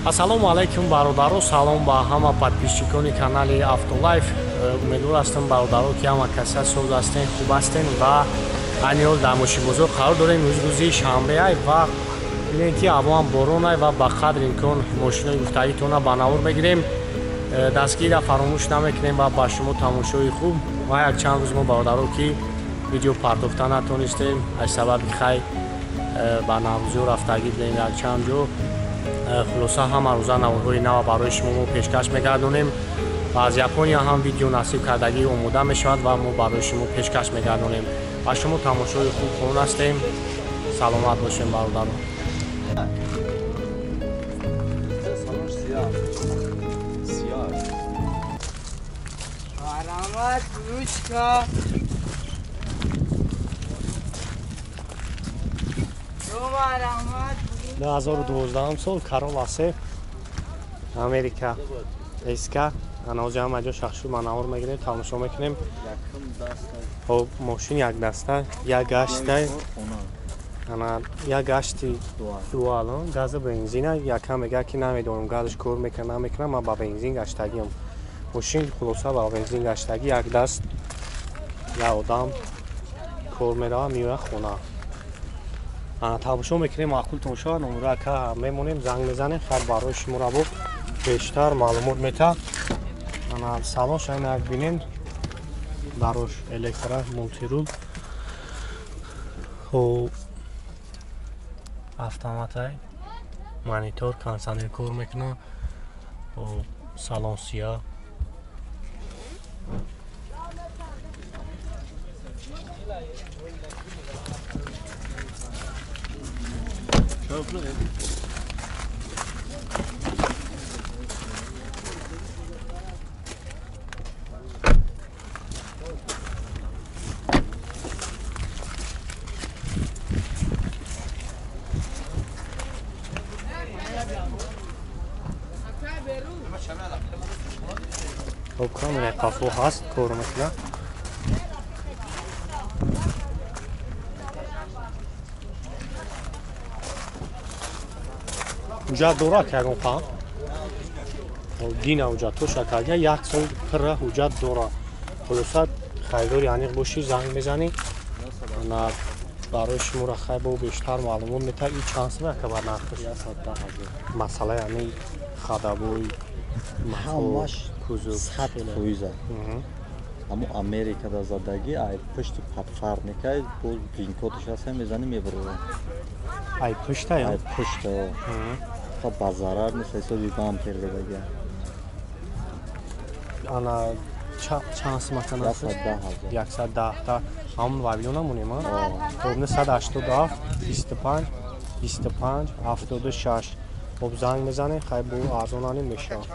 Ассалому алайкум бародаро, салом ба ҳама подписчикони канали Автолайф. Умедвор ҳастам бародаро, ки ҳама каса соз ҳастен, хуб ҳастен ва айни ҳол дар мошинбозор қарор дорем. Рӯз рӯзи шанбеай ва бинем ки ҳаво ҳам боронай ва ба қадри имкон мошинои гуфтагитона ба навор мегирем. Дастгирира фаромӯш намекунем ва ба шумо тамошои хуб. Ва якчанд рӯз мо бародаро ки видео партофта натонистем аз сабаби хай ба наврӯзиҳо рафтагӣ будем якчанд ҷо. Хулоса ҳама рӯза наворҳои нава барои шумо мо пешкаш мегардонем ва аз Япония ҳам видео насиб кардагӣ омода мешавад ва мо барои шумо пешкаш мегардонем. Ба шумо тамошои хуб хоҳон ҳастем. Саломат бошем бародарон. Ду ҳазору дувоздаҳум сол Corolla се Америка СК. Анаози ҳама ҷо шахшу манавор мегирем, тамошо мекунем. Хоб мошин як даста, як гашта, ана як гашти дуал, газа бензина. Якам мега ки намедонам газаш кор мекунад намекунад, ман ба бензин гаштагиам. Мошин хулоса ба бензин гаштагӣ, як даст, як одам кор мерава, меояд хона. Тамошо мекунем, маъқултон шавад, номера ка мемонем, занг мезанем, хайр барои шуморо бо бештар маълумот мета. Ана салон шайна як бинем, дарош электро мултирул, хоб автоматай, монитор, кондиционер кор мекунад, хоб салон сия. Хоб камера қафо ҳаст, кор мекунад. Ҳуҷҷат дорад ягон қам? Дина ҳуҷҷатҳоша карда, як сол пирра ҳуҷҷат дорад. Хулоса харидори аниқ бошӣ, занг мезанӣ, на барои шуморо хай бо бештар маълумот метаҳад. И чанд сум яка бар нархаш? Масъалаи ҳамин хадабой ҳамаш кузов 100%. Аммо Америкада задагӣ ай пушти подфарникай боз винкоташ ҳаст, мезанӣ мебурад. Ай пушта? Ай пушта. Хоб ба зарар нест, ҳисоби бампер задагӣ. Ана чанд сум ака нархаш? 110 та. Ҳамон вавилон намонем, а? Хоб 987 25 25 76. Хоб занг мезанем, хай бо арзонанем мешавад.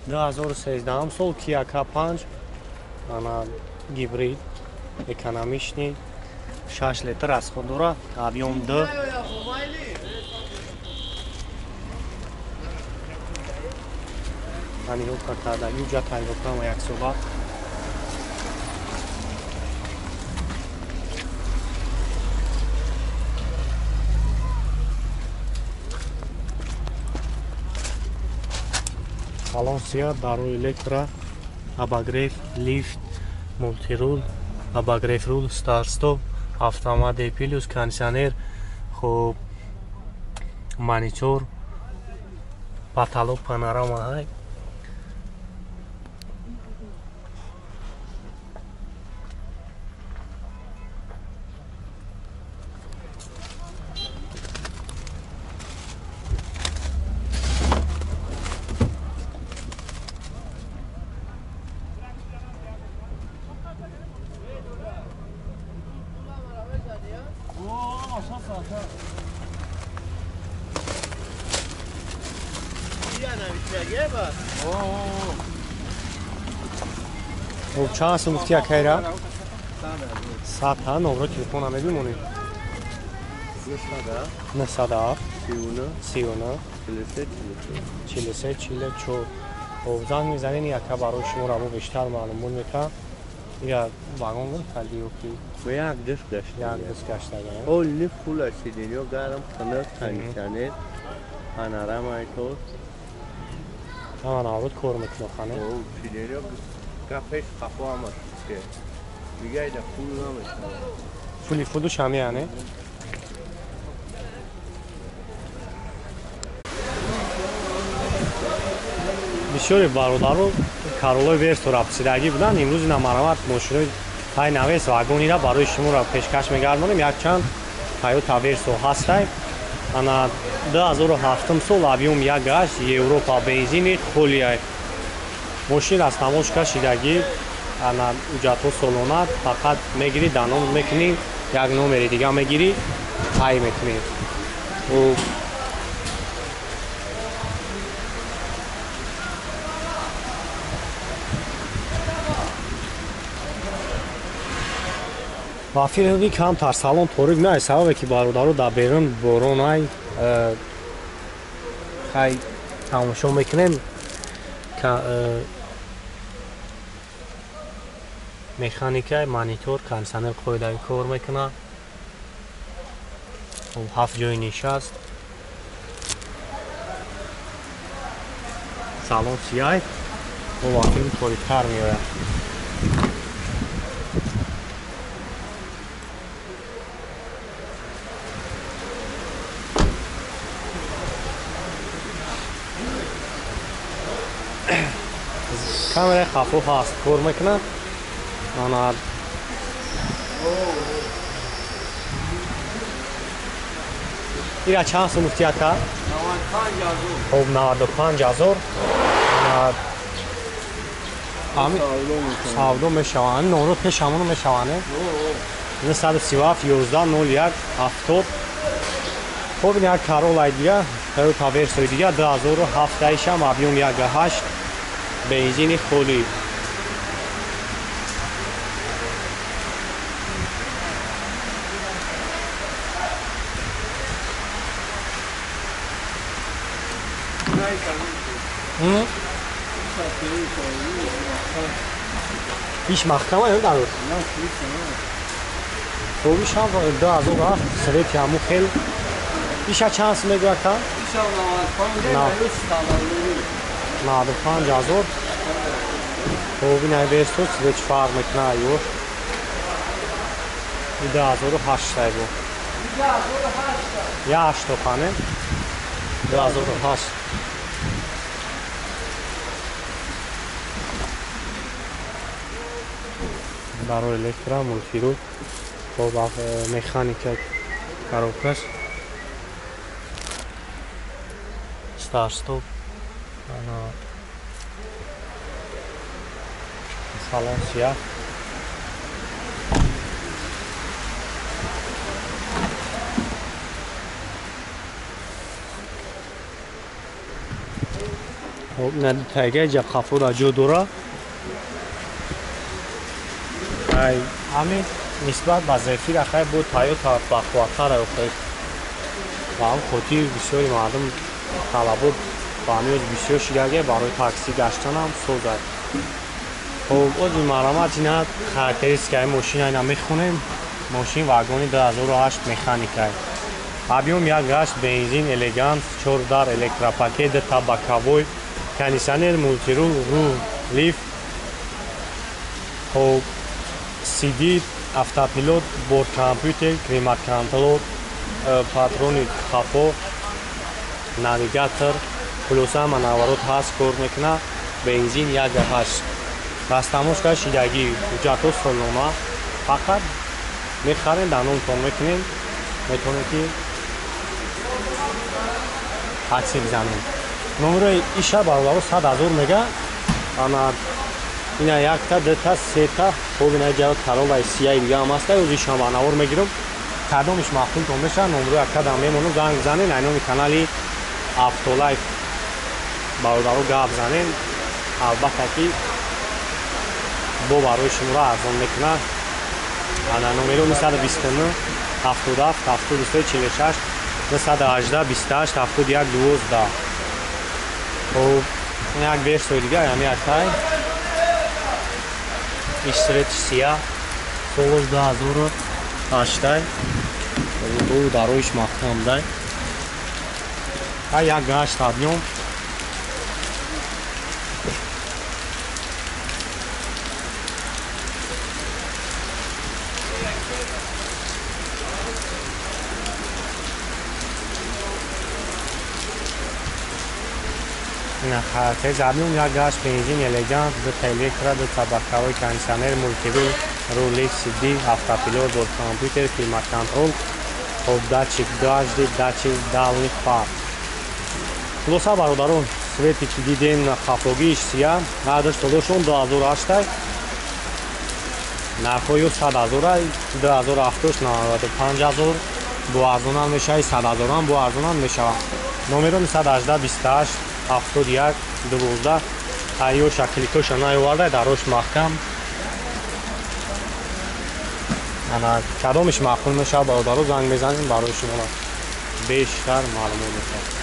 Ду ҳазору сездаҳум сол Kia K5, ана гибрид, экономичный, 6 литр расход дорад, объем 2. Тонировка кардагӣ, уҷа тонировка ҳама як сола. Салон сия, дарои электро, обогрев, лифт, мултирул, обогрев рул, старт-стоп, автомат D плюс, кондиционер, хоб монитор, потолок панорама ҳай. Хоб чанд сум гуфти акайра? 100 ҳа, номро телефона мебимонем. 907 39 43 44. Хоб занг мезанем, яка барои шуморо бо бештар маълумот метаҳад. Я вагон гирифтагӣ ё ки? Як диск гашта. Як диск гашта. Оли фул сиденьё гарм, хунук, кондиционер, панорама айтор. Ҳама навруд кор мекунад хане? Сиденьё гапеш қафо ҳама шуд. Дига ида пул намешавад. Пули фудуш ҳами яъне? Бисёри бародаро Короллои Версора пурсидагӣ буданд. Имрӯз ина марамат мошинои тай навес вагонира барои шуморо пешкаш мегардонем. Якчанд Тойота Версо ҳастай. Ана 2007 сол объём 1.8 Европа бензини холиай. Мошин аз тамош кашидагӣ, ана ҳуҷҷатҳо солона, фақат мегирӣ, дар ном мекунӣ, як номери дига мегирӣ, тай мекунӣ. Вафири камтар салон торик не, сабабе ки бародаро дар берун борон ай, хай тамошо мекунем. Механика, монитор, кондиционер қоидави кор мекунад. Ҳафт ҷои нишаст. Салон сияй, вафири ториктар меояд. Камераи хафо ҳаст, кор мекунад. Ана ира чанд сум гуфти ака? 95,000. Хоб 95,000. Ана ами савдо мешаванд. Номро пеш ҳамоно мешаванд. 937 11 01 70. Хоб ин як Короллаи дига, Toyota Verso-и дига 2007 ишам объём 1.8 бензини холӣ. Иш маҳкама ё дарур? Хоб ишам 2007 свети ҳаму хел. Иша чанд сум мегӯяд ка? 95,000. Хоб ин ай Версо цвет фарқ мекунад ё 2008 ай бо. 2008 тохане. 2008. Барои электро мультиру, хоб механика коробкаш. Старт стоп. Ана салон сияҳ. Хоб ина тайга ҷа қафора ҷо дора. Ай ҳамин нисбат ба Зефира хай бо Тойота бақувваттар охир. Ба ҳам хотир бисёри мардум талабот ба ҳамин бисёр шидаге барои такси гаштанам созад. Хоб ози марамат ина характеристикаи мошина ина мехонем. Мошин вагони 2008 механикай. Объём 1.8 бензин элегант, 4 дар электропакет, 2 боковой, кондиционер, мультирул, рул, лифт. Хоб CD, автопилот, борткомпютер, климат-контрол, патрони хафо, навигатор, хулоса ҳама наворот ҳаст, кор мекунад. Бензин 1.8. Растамошка шидагӣ, ҳуҷҷатҳо солнома. Фақат мехарем, дар номтон мекунем, метавонем ки такси бизанем. Номерои иша бародаро 100,000 мега. Ана ина якта, дута, сета, хоб ина ҷа Короллаи сияи дига ҳам ҳаста. Ози ишам ба навор мегирам. Кадомиш маъқултон мешавад, номерои акадам мемонам, занг бизанен. Ай номи канали Автолайф бародаро гап занен. Албатта ки бо барои шуморо арзон мекунад. Ана номеро 929 77 73 46 918 28 71 12. Хоб як Версои дига ҳами яктай. Иш свети сияҳ, Солаш 2008. Ду дароиш маҳкам дай. Як гашт объём. Тез объём як гашт бензин элегант, ду электро, ду табақаҳои кондитсионер, мультирул, рули CD, автопилот, бо компютер, климат-контрол, хоб датчик дожди, датчик дальних фар. Хулоса бародарон, свети ки дидем хафогиш сия, ҳардаш солошон 2008, нархҳои 100 000, 2007 95 000, бо арзонам мешавад, 100 000 бо арзонам мешавад. Номеро 118 28 71 12. Айёша кликоша наёварда, дарош маҳкам. Ана кадомиш маъқул мешавад, бародаро, занг мезанем, барои шумо бештар маълумот мешавад.